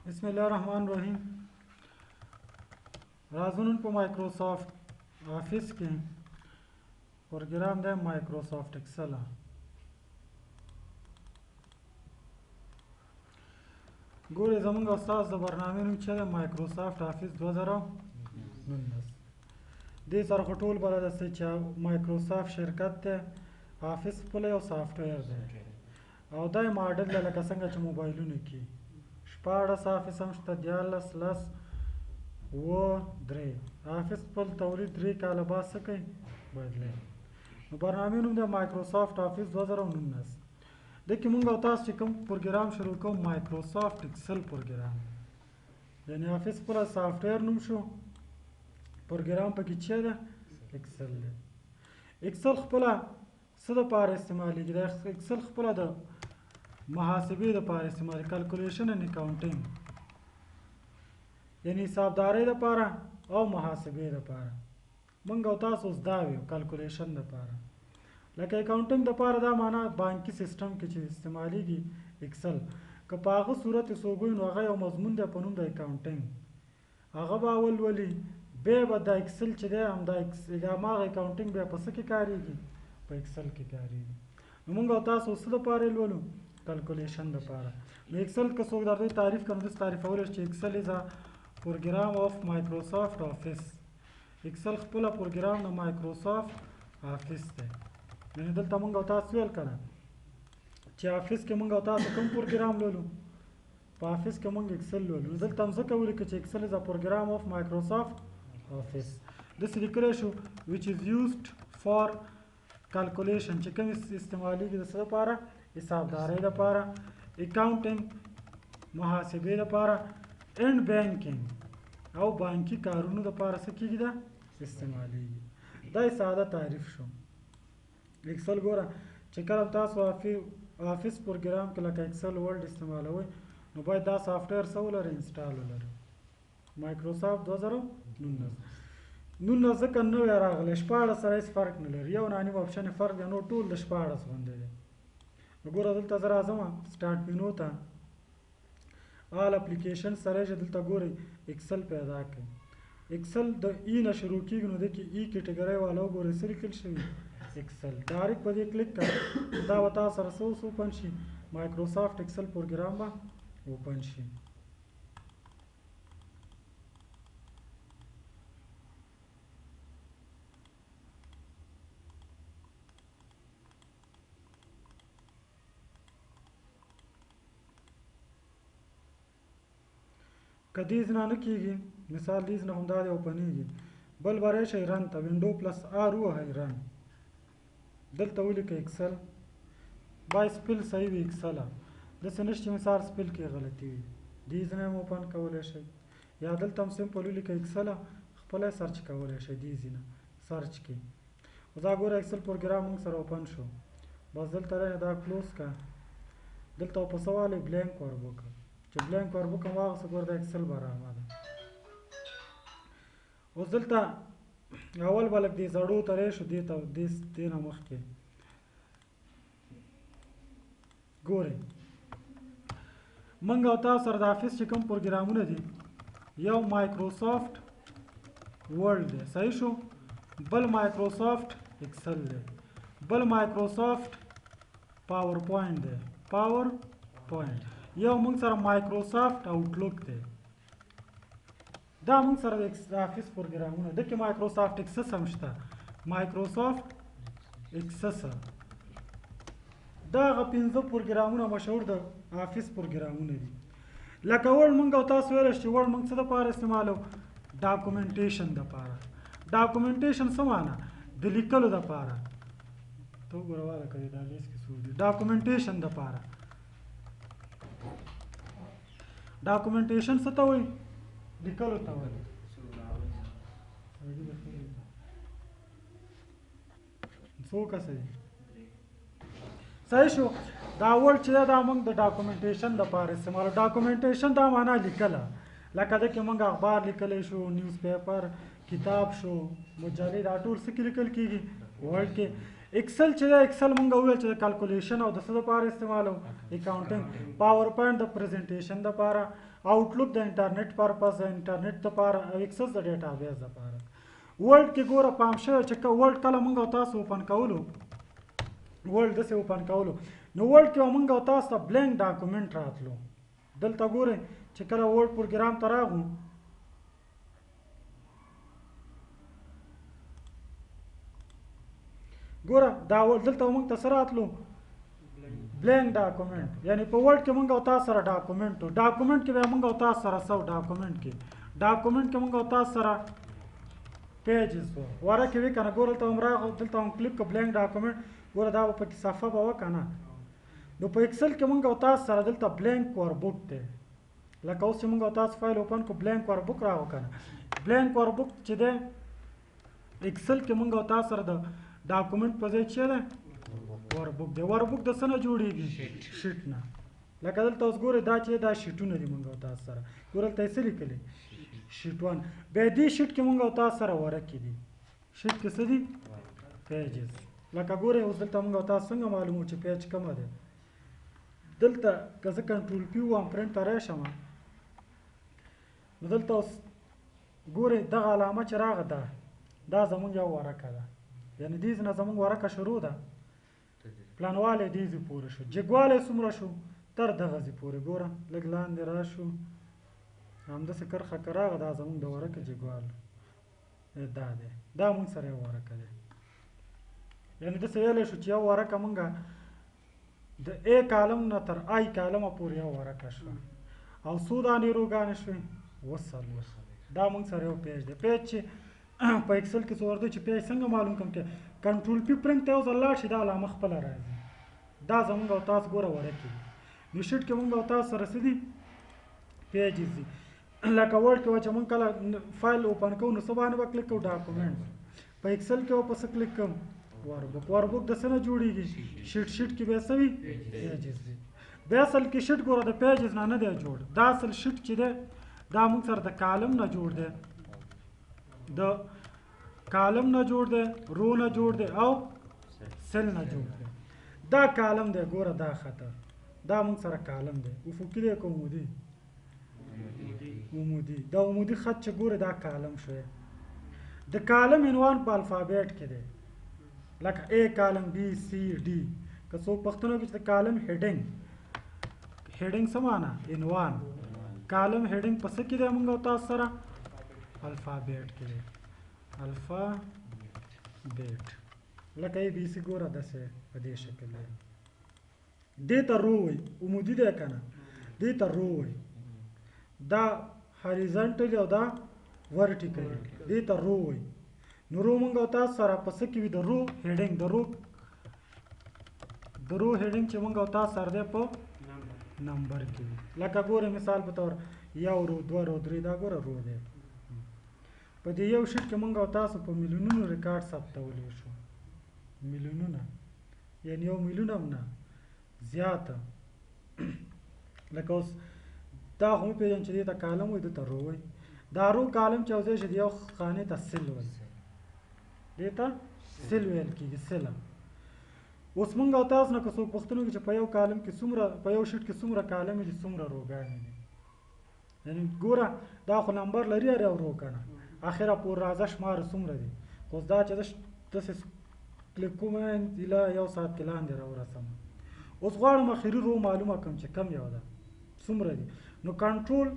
بسم الله الرحمن الرحیم. راځو نن په مایکروسافټ آفیس کې پروګرام دی مایکروسافټ اکسل. ګورئ زمونږ استاد د برنامې نوم چې دی مایکروسافټ آفیس 2019. دې سره خو ټول بلد یاست چې مایکروسافټ شرکت دی، آفیس خپله یو سافټویر دی او دا یې ماډل دی لکه څنګه چې موبایلونو کې 16 آفیس هم شته، 13، 10، 7، 3. آفیس خپل تولید 3 کاله بعد څه کوي؟ بدلوي. نو برنامې نوم دی مایکروسافټ آفیس 2019. دې کې مونږ او تاسو چې کوم پروګرام شروع کوو مایکروسافټ اکسل پروګرام، یعنی آفیس خپله سافټویر نوم شو، پروګرام پکې چی ده؟ اکسل دی. اکسل خپله څه دپاره استعمالېږي؟ دا اکسل خپله د محاسبې دپاره استعمالېږي، کلکولیشن اینډ اکاونټینګ، یعنی حسابدارۍ دپاره او محاسبې دپاره. مونږ او تاسو اوس دا ویو کلکولیشن دپاره، لکه اکاونټینګ دپاره دا معنا بانکي سیستم کې چې استعمالېږي اکسل، که په هغه صورت یې څوک وایي نو هغه یو مضمون دی په نوم د اکاونټینګ، هغه به اول لولي، بیا به دا اکسل چې دی همدا هماغه اکاونټینګ بیا په څه کې کارېږي؟ په اکسل کې کارېږي. نو مونږ او تاسو څه دپاره یې لولو؟ کلکولیشن دپاره. نو اکسل که څوک درته تعریف کړي نو داسې تعریفولی شي چې اکسل از ا پروګرام اف مایکروسافټ آفیس. اکسل خپله پروګرام د مایکروسافټ آفیس دی. یعنې دلته مونږ او تاسو ویل که نه چې آفیس کې مونږ او تاسو کوم پروګرام لولو؟ په آفیس کې مونږ اکسل لولو. نو دلته هم ځکه ولیکه چې اکسل از ا پروګرام اف مایکروسافټ آفیس. داسې لیکلی شو which is used for calculation، چې کوم استعمالیږي د څه دپاره؟ حسابدارۍ دپاره، اکاونټینګ محاسبې دپاره، اینډ بانکینګ او بانکي کارونو دپاره څه کېږي؟ دا استعمالیږي. دا یې ساده تعریف شو. اکسل ګوره چې کله تاسو آفیس پروګرام کې لکه اکسل ورډ استعمالوئ نو باید دا سافټویر څه ولري؟ انسټال ولري. مایکروسافټ 2019 19 ځکه نوی راغلی، 16 سره هېڅ فرق نه لري، یو نه نیم اپشن یې فرق دی، نور ټول د 16 غوندې دی. نو ګوره دلته زه راځم سټارټ مینو ته، آل اپلیکیشن سره چې دلته ګورئ اکسل پیدا کړئ. اکسل د ای نه شروع کېږي، نو دې کې ای کټګورۍ والا وګورئ څه لیکل شوي؟ اکسل. ډایرکټ په دې کلیک کړئ، دا به تاسو سره څه اوس اوپن شي؟ مایکروسافټ اکسل پروګرام به اوپن شي. که دې ځای نه کېږي، مثال دې ځای نه همدا دی اوپنېږي، بل به راشئ رن ته، وینډو پلس آر ووهئ رن، دلته ولیکئ اکسل، باید سپیل صحیح وي اکسل، داسې نه چې مثال سپیل کې غلطي وي، دې ځای نه هم اوپن کولی شئ، یا دلته هم سمپل ولیکئ اکسل، خپله سرچ کولی شئ دې ځای نه سرچ کې. اوس دا ګوره اکسل پروګرام موږ سره اوپن شو، بس دلته راشه دا کلوز که، دلته په څه والې بلینک ور وکړه، چې بلینک ور وکړم واغسته ګوره دا اکسل برنامه ده. اوس دلته اول به لږ دې زړو ته راشو، دې ته دې نه مخکې ګورئ موږ او تاسو سره د آفیس چې کوم پروګرامونه دي، یو مایکروسافټ ورډ دی، صحیح شو، بل مایکروسافټ اکسل دی، بل مایکروسافټ پاور پوینټ دی، پاور پوینټ، یو موږ سره مایکروسافټ آوټلوک دی. دا موږ سره د آفیس پروګرامونه د کې مایکروسافټ اکسس هم شته، مایکروسافټ اکسس. دا هغه 5 پروګرامونه مشهور د آفیس پروګرامونه دي. لکه ورډ موږ او تاسو ویلی چې ورډ موږ څه دپاره استعمالو؟ ډاکومنټیشن دپاره. ډاکومنټیشن څه معنا؟ د لیکلو دپاره. ته وګوره واله که دا لیست کې څوک دي. ډاکومنټیشن دپاره. ډاکومنټیشن څه ته وایي؟ لیکلو ته وایي. څو کسه دي؟ صحیح شو. دا ورډ چې ده دا موږ د ډاکومنټیشن دپاره استعمالو. ډاکومنټیشن دا معنا لیکله، لکه ده کې موږ اخبار لیکلی شو، نیوز پیپر، کتاب شو، مجلې، دا ټول څه کې لیکل کېږي؟ ورډ کې. اکسل چې ده، اکسل مونږ وویل چې د کلکولیشن او د څه دپاره استعمالو؟ اکاونټینګ. پاور پوینټ د پریزنټیشن دپاره، Outlook د انټرنیټ purpose، د انټرنیټ لپاره، او Access د database لپاره. Word کې ګوره پام شوی چې Word کله مونږ او تاسو open کولو، Word داسې open کولو، نو Word کې مونږ او تاسو ته blank document راتلو. دلته ګورئ چې کله Word پروګرام ته راغو، ګوره دا دلته مونږ ته څه راتلو؟ blank document. یعنی په Word کې مونږ او تاسو سره document، document کې بیا مونږ او تاسو سره څه؟ document کې، document کې مونږ او تاسو سره pages وو، ورکه وی کنه. ګوره دلته هم راغو، دلته هم کلیک کو، blank document. ګوره دا په کې صفحه به وکنه. نو په Excel کې مونږ او تاسو سره دلته blank workbook دی. لکه اوس چې مونږ او تاسو file open کو، blank workbook راغو کنه. blank workbook چې دی، Excel کې مونږ او تاسو سره د document په ځای چې دی workbook دی. workbook د څه نه جوړیږي؟ sheet نه. لکه دلته اوس ګورئ، دا چې دا شیټونه دي مونږ او تاسو سره. ګوره دلته یې څه لیکلي؟ sheet 1. بیا دې sheet کې مونږ او تاسو سره ورکې دي. sheet کې څه دي؟ pages. لکه ګورئ اوس دلته مونږ او تاسو څنګه معلومو چې page کومه ده؟ دلته که زه control P ووهم، پرنټ ته راشم، نو دلته اوس ګورئ دغه علامه چې راغله، دا زمونږ یو ورکه ده. یعنی دې نه زمونږ ورکه شروع ده، پلانوالی دې ځای پورې شو. جګوالی څومره شو؟ تر دغه ځای پورې. ګوره لږ لاندې راشو، همداسې کرښه که راغله، دا زمونږ د ورکه جګوال دا دی. دا مونږ سره یو ورکه دی. یعنی داسې ویلی شو چې یو ورکه مونږ د A column نه تر I column پورې یو ورکه شوه. او څو دانې row ګانې شوې؟ 47. دا مونږ سره یو page دی. page چې په Excel کې څو ورته چې page څنګه معلوم کړم؟ کې control P print ته یو ځل لاړ شي، دا علامه خپله راځي. دا زمونږ او تاسو ګوره ورکې دي. نو sheet کې مونږ او تاسو سره څه دي؟ pages دي. لکه Word کې چې مونږ کله file open کوو، نو څه باندې به کلیک کوو؟ document. په Excel کې به په څه کلیک کوم؟ workbook. workbook د څه نه جوړیږي؟ sheet. sheet کې بیا څه وي؟ pages دي. بیا اصل کې sheet ګوره د pages نه نه دی جوړ. دا اصل sheet چې دی، دا مونږ سره د column نه جوړ دی، د column نه جوړ دی، row نه جوړ دی او cell نه جوړ دی. دا column دی. ګوره دا خطر، دا مونږ سره column دی. افقي دی که عمودي؟ عمودي. دا عمودي خط چې ګوره، دا column شوی. د column عنوان په alphabet کې دی، لکه A column، B، C، D. که څوک پښتنو کې چې د column heading، heading څه معنا؟ عنوان. column heading په څه کې دی؟ مونږ او تاسو سره alphabet کې دی. alphabet لکه A B C. ګوره داسې په دې شکل دی. دې ته row وایي. عمودي دی که نه؟ دې ته row وایي. دا horizontally او دا vertically، دې ته row وایي. نو row مونږ او تاسو سره په څه کې وي؟ د row heading، د row heading چې مونږ او تاسو سره دی په number کې وي. لکه ګوره مثال په تور یو row، دوه row، درې، دا ګوره row دی. په دې یو sheet کې مونږ او تاسو په میلیونونو ریکارډ ثبتولی شو. میلیونونه یعنی 1 میلیون هم نه، زیاته. لکه اوس دا خو مې پېژنم چې دې ته column وایي، دې ته row وایي. دا row column چې یو ځای شي، د یو خانې ته cell وایي. دې ته cell ویل کېږي، cell. اوس مونږ او تاسو نه که څوک پوښتنه وکړي چې په یو column کې څومره، په یو sheet کې څومره column دي، څومره row ګانې دي، یعنی ګوره دا خو number لري هر یو row که نه، اخره پور راځه شمار څومره دي. خو اوس دا چې داسې کلیک کوم، ایله یو ساعت کې لاندې راورسم. اوس غواړم اخري row معلومه کړم چې کم یو ده، څومره دي. نو control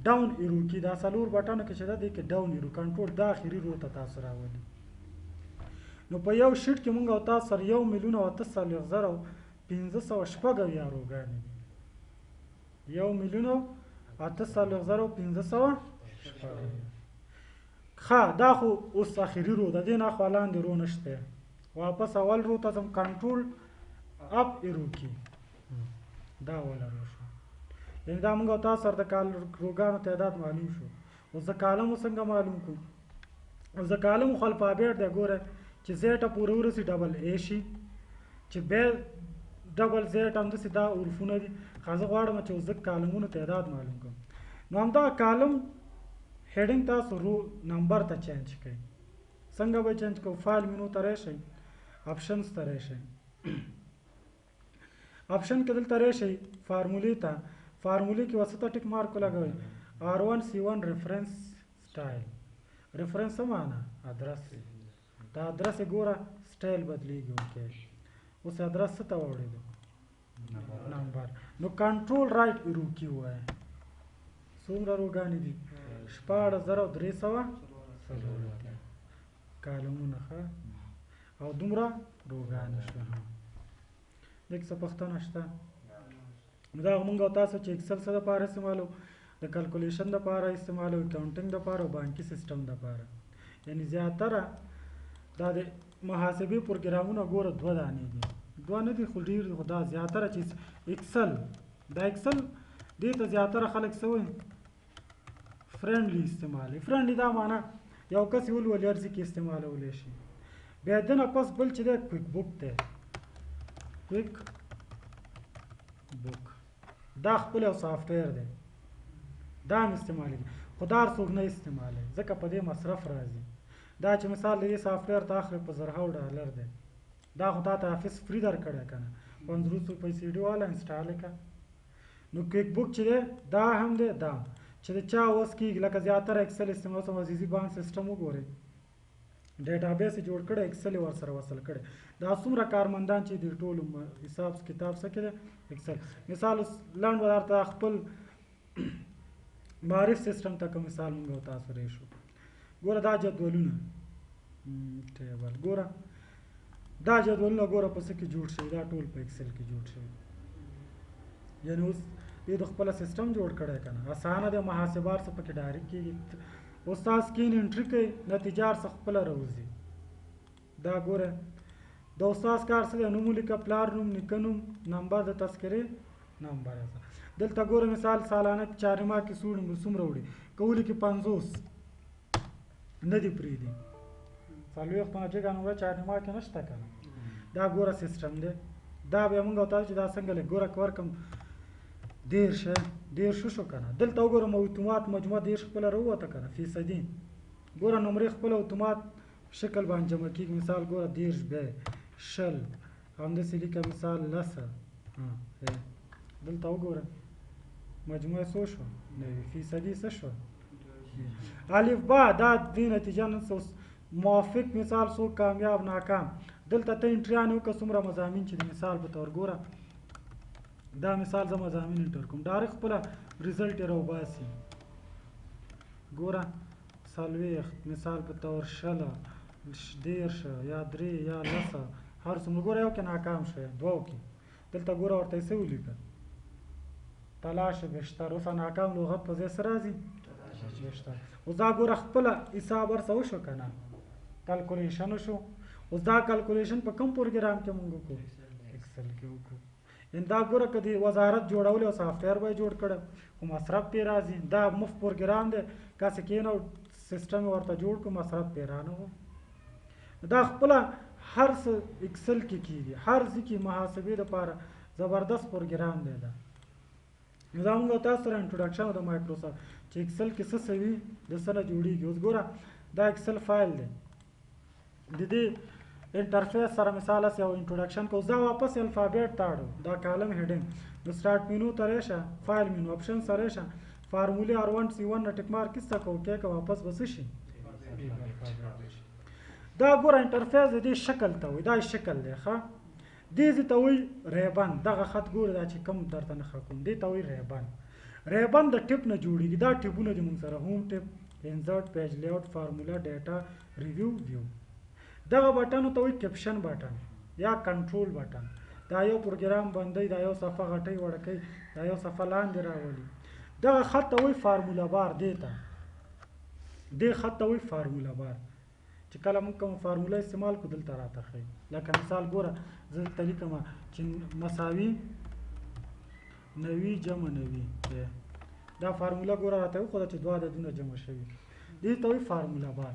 down arrow کې، دا څلور بټنو کې چې ده، دې کې down arrow، control دا اخري row ته تاسو راولي. نو په یو sheet کې مونږ او تاسو سره 1,48,576 row ګانې دي. 1,48,576. ښه، دا خو اوس اخري row ده، دې نه اخوا لاندې row نشته. واپس اول row ته ځم، control up arrow کې، دا اوله row شو. یعنی دا موږ او تاسو سره د کال row ګانو تعداد معلوم شو. اوس د column څنګه معلوم کړو؟ اوس د column خو alphabet دی. ګوره چې Z پورې ورسي double A شي، چې بیا double Z، همداسې دا حرفونه دي. خو زه غواړم چې اوس د column ونو تعداد معلوم کړم. نو همدا column heading تاسو row number ته change کړئ. څنګه به change کوو؟ file menu ته راشئ، options ته راشئ، option کې دلته راشئ، فارمولې ته. فارمولې کې وسته ټیک مارک ولګوئ. R1 C1 reference style. reference څه معنا؟ ادرس. دا ادرس ګوره style بدلیږي. okay اوس ادرس څه ته واوړېدو؟ number. نو control right arrow key ووایه. څومره row ګانې دي؟ 16384 کالمونه. ښه او دومره row ګانې شوه. دې کې څه پوښتنه شته؟ نو دا مونږ او تاسو چې Excel څه دپاره استعمالو؟ د calculation دپاره استعمالو، accounting دپاره او بانکي سیستم دپاره. یعنی زیاتره دا د محاسبې پروګرامونه ګوره دوه دانې دي، دوه نه دي خو ډېر دي، خو دا زیاتره چې Excel، دا Excel دې ته زیاتره خلک څه وایي؟ friendly استعمالوي. friendly دا معنا یو کس یې ولولي هر ځای کې استعمالولی شي. بیا دنه پس بل چې دی QuickBook دی. QuickBook دا خپل یو software دی، دا هم استعمالېږي، خو دا هر څوک نه استعمالوي ځکه په دې مصرف راځي. دا چې مثال د دې software ته اخلې په زرهاو ډالر دی، دا خو تا ته office free درکړی که نه، 50 روپۍ سي ډي واله install یې کړه. نو QuickBook چې دی دا هم دی، دا هم چې د چا وس کېږي، لکه زیاتره Excel استعمال کوم. عزیزي بانک سیستم وګورئ، database یې جوړ کړی، Excel یې ورسره وصل کړی. دا څومره کارمندان چې د ټولو حساب کتاب څه کې دی؟ Excel. مثال اوس لنډ به درته خپل معارف سیستم ته کوم مثال مونږ او تاسو شو. ګوره دا جدولونه table، ګوره دا جدولونه ګوره په څه کې جوړ شوي؟ دا ټول په Excel کې جوړ شوي. یعنی اوس دې د خپل سیستم جوړ کړی که نه، اسانه دی، محاسبه هر څه پکې direct کېږي. استاد کین entry کوي، نتیجه هر څه خپله راوځي. دا ګوره د استاد کار څه دی؟ نوم ولیکه، پلار نوم، نیکه نوم، نمبر د تذکرې نمبر. دلته ګوره مثال سالانه چارما کې څومره وړي، که ولیکي 50 نه دي پرېږدي، 40 نه ټیټه نمره چارما کې نشته که نه. دا ګوره سیستم دی. دا بیا موږ او تاسو چې دا څنګه لګ ګوره که ورکم 30 30 شو که نه، دلته وګورم اتومات مجموعه 30 خپله راووته که نه، فیصدي ګوره نمرې خپله اتومات شکل باندې جمع کېږي. مثال ګوره 30 به 20 همداسې لیکه مثال 10. دلته وګوره مجموعه څو شوه؟ 90 فیصدي څه شوه؟ الف با دا دې نتیجه نن څه موافق مثال څوک کامیاب ناکام. دلته ته entry یانې وکړه څومره مضامین چې د مثال په تور ګوره دا مثال زه مضامین enter کوم، direct خپله result یې راوباسي. ګوره 40 مثال په تور 20 30 یا 3 یا 10 هر څومره ګوره یو کې ناکام شوی دوو کې. دلته ګوره ورته یې څه ولیکه؟ تلاش بیشتر. اوس ناکام لغت په ځای څه راځي؟ بیشتر. اوس دا ګوره خپله حساب هر څه وشو که نه، calculation وشو. اوس دا calculation په کوم پروګرام کې مونږ وکړو؟ Excel کې وکړو. ان دا ګوره که د وزارت جوړول یو software به یې جوړ کړی خو مصرف پرې راځي. دا مفت پروګرام دی، که هسې کښېنه او سیستم یې ورته جوړ کړو مصرف پرې رانه و. دا خپله هر څه Excel کې کېږي، هر ځای کې محاسبې دپاره زبردست پروګرام دی دا. نو دا موږ تاسو سره introduction د مایکروسافټ چې Excel کې څه څه وي، د څه نه جوړېږي. اوس ګوره دا Excel file دی، د دې interface سره مثال هسې یو introduction کوو. دا واپس alphabet ته اړو، دا column heading. نو start menu ته راشه، file menu option سره راشه، فارمولې R1 C1 نه tick mark کیسه کو کې که واپس به څه شي؟ دا ګوره interface د دې شکل ته وایي، دا شکل دی. ښه دې ځای ته وایي ribbon. دغه خط ګوره دا چې کوم درته نښه کوم دې ته وایي ribbon. ribbon د tab نه جوړېږي. دا tab ونه دي موږ سره، home tab، insert، page layout، formula، data، review، view. دغه button ته وایي caption button یا control button. دا یو پروګرام بندوي، دا یو صفحه غټوي وړوکی، دا یو صفحه لاندې راولي. دغه خط ته وایي formula bar. دې ته دې خط ته وایي formula bar. چې کله موږ کوم فارموله استعمال کړو دلته راته ښیي. لکه مثال ګوره زه دلته لیکم چې مساوي 90 جمع 90 دی. دا فارموله ګوره راته وښوده چې دوه عددونه جمع شوي. دې ته وایي formula bar.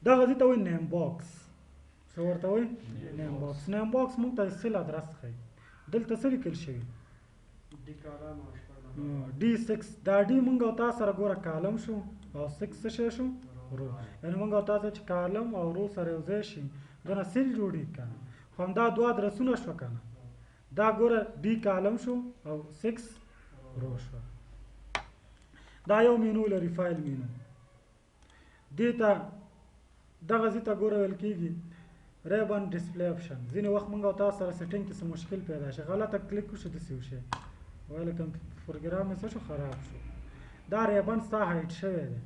دغه دې ته وایي name box. څه ورته وایي؟ name box. name box موږ ته cell address ښیي. دلته څه لیکل شوي؟ D 6. دا D مونږ او تاسو سره ګوره column شو او 6 څه شی شو؟ row. یعنی مونږ او تاسو چې column او row سره یو ځای شي دنه cell جوړېږي که نه. خو همدا دوه ادرسونه شوه که نه. دا ګوره D column شو او 6 row شو. دا یو مینو لري، file menu. دې ته دغه ځای ته ګوره ویل کېږي ribbon display option. ځینې وخت موږ او تاسو سره setting کې څه مشکل پیدا شي، غلطه کلیک وشو، داسې وشي، وایي لکه پروګرام مې څه شو، خراب شو. دا ribbon ستا hide شوی دی.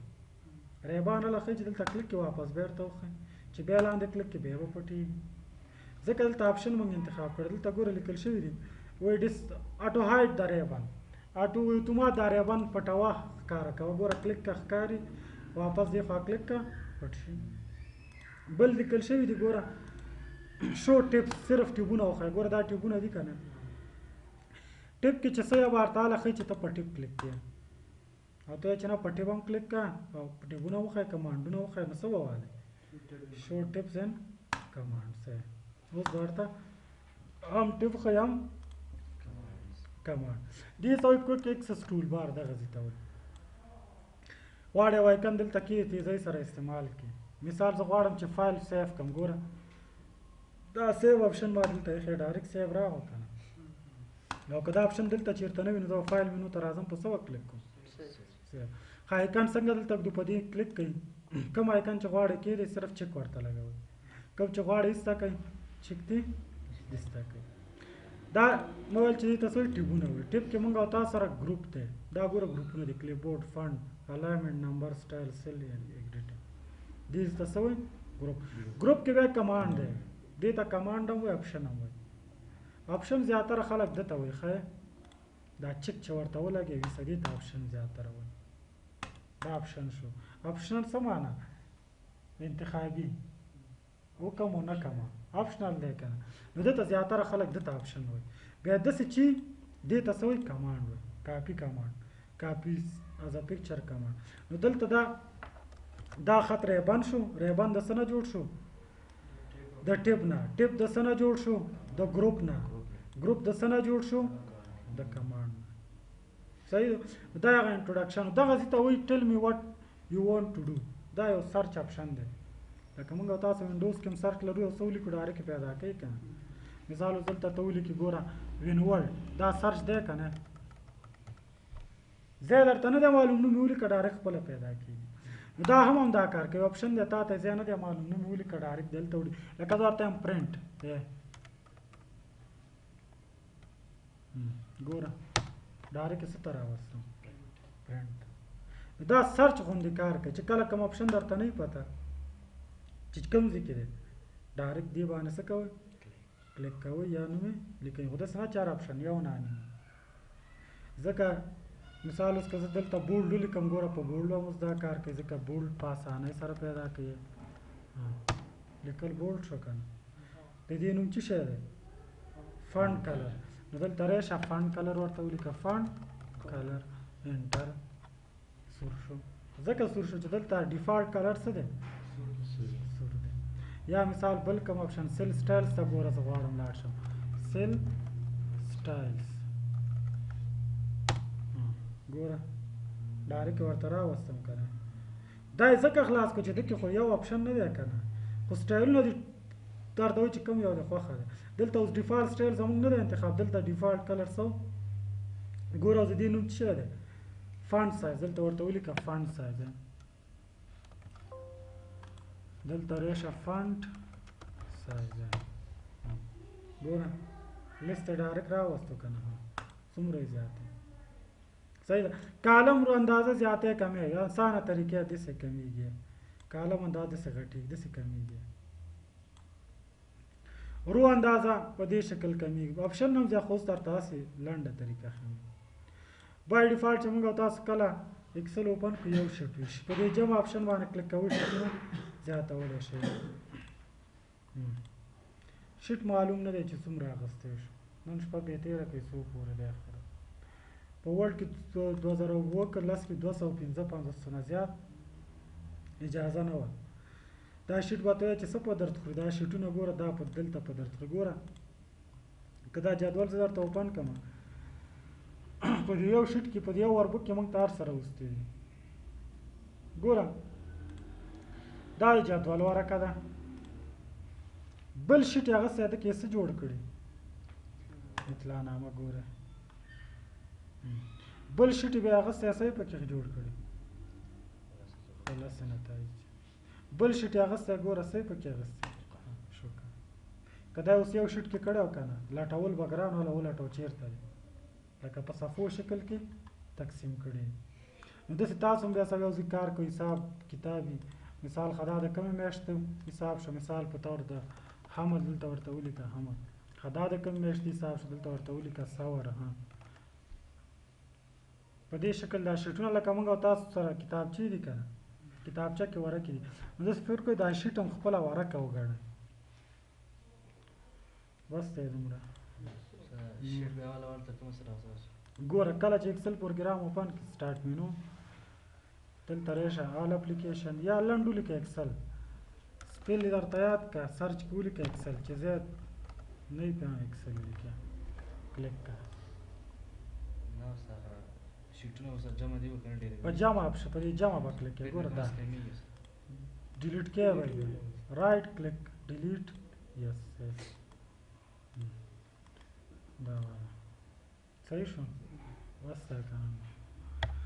ribbon هله ښیي چې دلته کلیک کې واپس بېرته وښیي، چې بیا لاندې کلیک کې بیا به پټېږي، ځکه دلته option موږ انتخاب کړی. دلته ګوره لیکل شوي دي، وایي dis auto hide the ribbon، auto اتومات دا ribbon پټوه، ښکاره کوه. ګوره کلیک که ښکاري، واپس دې خوا کلیک که پټ شي. بل لیکل شوي دي ګوره show tabs، صرف tab ونه وښیه. ګوره دا tab ونه دي که نه، tab کې چې څه یو ورته هله ښیي چې ته په tab کلیک کړې، او ته چې نه په tab هم کلیک کړه او tab ونه وښیه، command ونه وښیه، نو څه به والې؟ show tabs and commands. اوس به ورته هم tab ښیي هم command. دې ته وایي quick access toolbar. دغه ځای ته وایي غواړې یو icon دلته کې تیزۍ سره استعمال کړي. مثال زه غواړم چې file save کړم، ګوره دا save option ما دلته ایښی، direct save راغو که نه. نو که دا option دلته چېرته نه وي، نو زه file menu ته راځم، په څه به کلیک کوم؟ save. ښه icon څنګه دلته ږدو؟ په دې کلیک کوي، کوم icon چې غواړې کېږدئ، صرف check ورته لګوئ، کوم چې غواړې ایسته کوي، check دې ایسته کوي. دا مو ویل چې دې ته څه tab ونه وایي. tab کې مونږ او تاسو سره group دی. دا ګوره group ونه دي، clipboard، font، alignment، number، style، cell edit. دې ته څه وایي؟ group. group کې بیا command دی. دې ته command هم وایي، option هم وایي. option زیاتره خلک دته وایي. ښه دا check چې ورته ولګوي څه، دې ته option زیاتره وایي. دا option شو. optional څه معنا؟ انتخابي، وکم و نه کم، optional دی که نه. نو دته زیاتره خلک دته option وایي. بیا داسې چې دې ته څه وایي؟ command وایي، copy command، copy as a picture command. نو دلته دا خط ribbon شو. ribbon د څه نه جوړ شو؟ د tab نه. tab د څه نه جوړ شو؟ د group نه. group د څه نه جوړ شو؟ د command نه. صحیح ده. دا هغه introduction. دغه ځای ته وایي tell me what you want to do. دا یو search option دی، لکه موږ او تاسو Windows کې هم search لرو، یو څه ولیکو direct پیدا کوي که نه. مثال اوس دلته ته ولیکې ګوره WinWord، دا search دی که نه؟ ځای درته نه دی معلوم، نوم یې ولیکه، direct خپله پیدا کېږي. نو دا هم همدا کار کوي، option دی، تا ته ځای نه دی معلوم، نوم یې ولیکه، direct دلته وړي. لکه زه ورته یم پرنټ دی، ګوره direct یې څه ته راوستم؟ پرنټ. دا search غوندې کار کوي، چې کله کوم option درته نه وي پته چې کوم ځای کې دی، direct دې باندې څه کوئ؟ کلیک کوئ یا نوم یې لیکئ. خو داسې نه چې هر option یو نه نیمه، ځکه مثال اوس که زه دلته bold ولیکم، ګوره په bold هم اوس دا کار کوي، ځکه bold په اسانۍ سره پیدا کوي. لیکل bold شو که نه. د دې نوم څه شی دی؟ font color. نو دلته راشه font color ورته ولیکه، font color، enter، سور شو. ځکه سور شو چې دلته default color څه دی؟ سور دی. یا مثال بل کوم option، cell styles ته ګوره زه غواړم لاړ شم، cell styles، ګوره direct ورته راوستم که نه. دا یې ځکه خلاص کړو چې دکې خو یو option نه دی که نه، خو style ونه دي درته وایي چې کوم یو دې خوښه دی. دلته اوس default style زموږ نه دی انتخاب، دلته default color څه؟ ګوره اوس د دې نوم څه شی دی؟ font size. دلته ورته ولیکه font size، دلته راشه font size، ګوره list direct راوستو که نه، څومره یې زیات دی. صحیح ده. column رو اندازه زیاته کمې یو اسانه طریقې داسې کمیږي، column اندازه داسې غټیږي، داسې کمیږي، row اندازه په دې شکل کمیږي. option هم زه خو اوس درته هسې لنډه طریقه ښیم. by default چې موږ او تاسو کله Excel open کړو یو sheet وي، په دې جمع option باندې کلیک کوئ sheet ونه زیاتولی شئ. sheet معلوم نه دی چې څومره اخیستی شو، نن شپه به یې تېره کړئ څو پورې دی اخره. په Word کې 2007 که لس کې 255 نه زیات اجازه نه وه. دا sheet به ته وایې چې څه په درد خوري، دا sheet ونه ګوره دا په دلته په درد خوري. ګوره که دا جدول زه درته open کړم، په دې یو sheet کې په دې یو workbook کې موږ ته هر څه راوستي دي. ګوره دا جدول ورقه ده، بل sheet یې اخیستی دی کې څه جوړ کړي اطلاع نامه. ګوره بل sheet بیا اخیستی، څه یې پکې جوړ کړي؟ خلاص نتایج. بل sheet یې اخیستی، ګوره څه یې پکې اخیستی شو. که دا اوس یو sheet کې کړی او که نه، لټول به ګران، هله ولټو چېرته دی، لکه په صفحو شکل کې تقسیم کړي. نو داسې تاسو هم بیا سره یو ځای کار کوئ، حساب کتاب وي. مثال خدا د کومې میاشتې حساب شو، مثال په طور د حمل، دلته ورته ولیکه حمل. خدا د کومې میاشتې حساب شو، دلته ورته ولیکه ثور. ها، په دې شکل دا sheet ونه لکه موږ او تاسو سره کتابچې دي که نه، کتابچه کې ورقې دي. نو داسې فکر کوئ دا sheet هم خپله ورقه وګڼئ، بس دی دومره. sheet بیا والا ورته کوم سره اوسه؟ ګوره، کله چې Excel program open کړې، start menu، دلته راشه all application یا لنډ ولیکه Excel، spell یې درته یاد که، search کې ولیکه Excel، چې زیات نه یې په Excel ولیکه، کلیک کړه. نه، سره sheet ونه اوس جمع دی وکنه ډېر؟ په جمع option، په دې جمع به کلیک کړې. ګوره، دا delete کې به right click، delete، yes yes، دا والا صحیح شو. بس دا کنه.